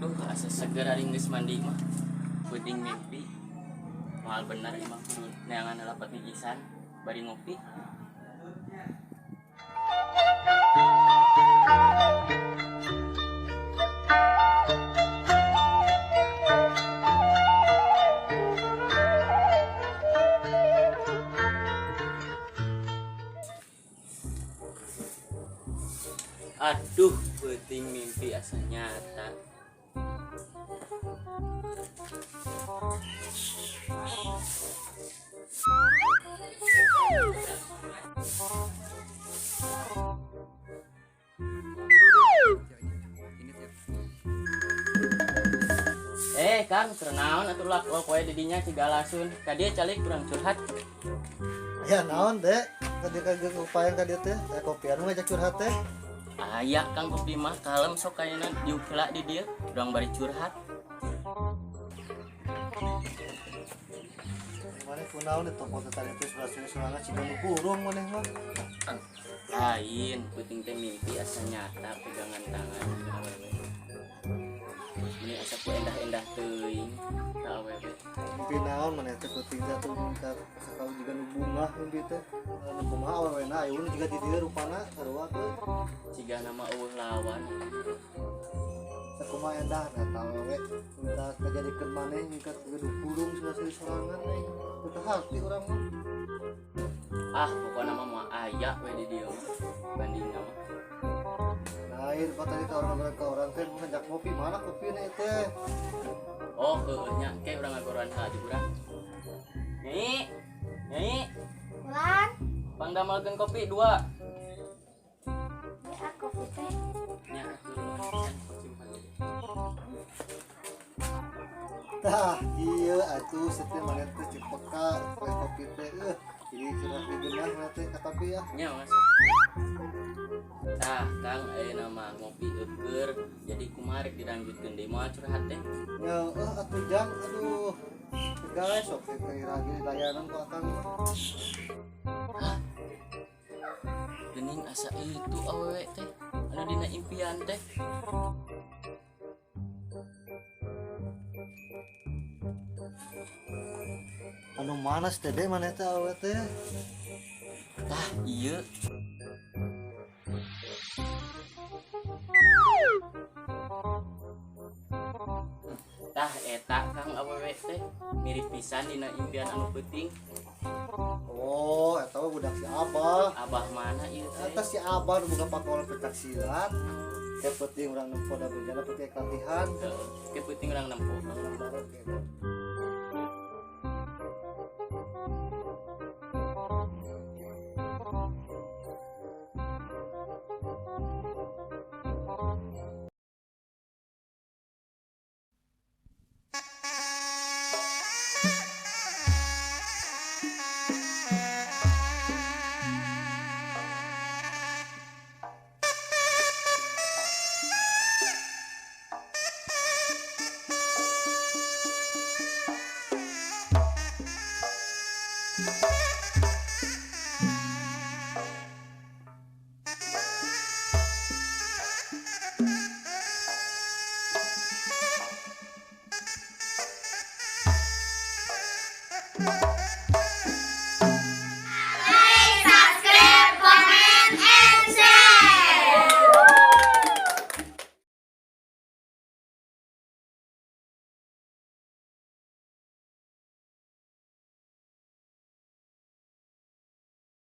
Duh, asa seger ari geus mandi mah. Peuting mimpi. Moal bener imah kudu neangan lapat ngigisan bari ngopi. Aduh, peuting mimpi asa nyata. Eh, Kang, keur naon atuh lak lo poe di dinya cigalasun. Ka dieu calik kurang curhat. Ya naon dek, tadi kagak upaya ka dieu teh, aya kopian nu ngajak curhat teh. Aya Kang kopi mah kalem sok kayana diuk heula di dieu, urang bari curhat. Maneh kunaon di toko teh tadi teh sebelah sini sorangan ciga nu burung maneh mah. Lain, peuting teh mimpi asa nyata pegangan tangan jeung awewe. Ini asa ku endah-endah teuing ka awewe. Mimpi naon maneh teh peuting teh atuh mingkat sakali jiga nu bungah mimpi teh. Anu kumaha awewena ayeuna jiga di dieu rupana sarua teh. Ciga nama eueuh lawan. Sakumaha endah eta awewe minta kajadikeun maneh mingkat nu burung sebelah sini sorangan aing. Teu hati urang mah. Ah, pokokna mah moal aya we di dieu mah. Bandingna mah. Lain pak tadi ka orang ka orang teh ngajak ngopi mana kopina teh. Oh, heueuh nya ke urang ngagoran ka di urang. Nyai, Nyai, Ulan, pangdamelkeun kopi dua. Ya kopi teh. Nya atuh nuhun pisan simpan deui. Tah, iya atuh setia maneh teh cek peka teh kopi teh jadi curhat di geunah teh katapi ya. Nya Mas. Tah, Kang ayeuna mah ngopi eueur jadi kumaha rek dilanjutkeun deui moal curhat teh. Ya atuh jang aduh. Guys, sok teh lagi layanan ku akang mah. Hah? Geuning asa itu awewe teh anu dina impian teh. Anu mana sih teh maneh teh awewe teh? Tah, ieu. Tah eta Kang awewe teh mirip pisan dina impian anu peuting. Oh, eta mah budak si Abah. Abah mana ieu teh? Eta si Abah nu boga pakola pencak silat. Teh peuting urang nempo da bejana peuting latihan. Heuh, ke peuting urang nempo. Urang bareng ge.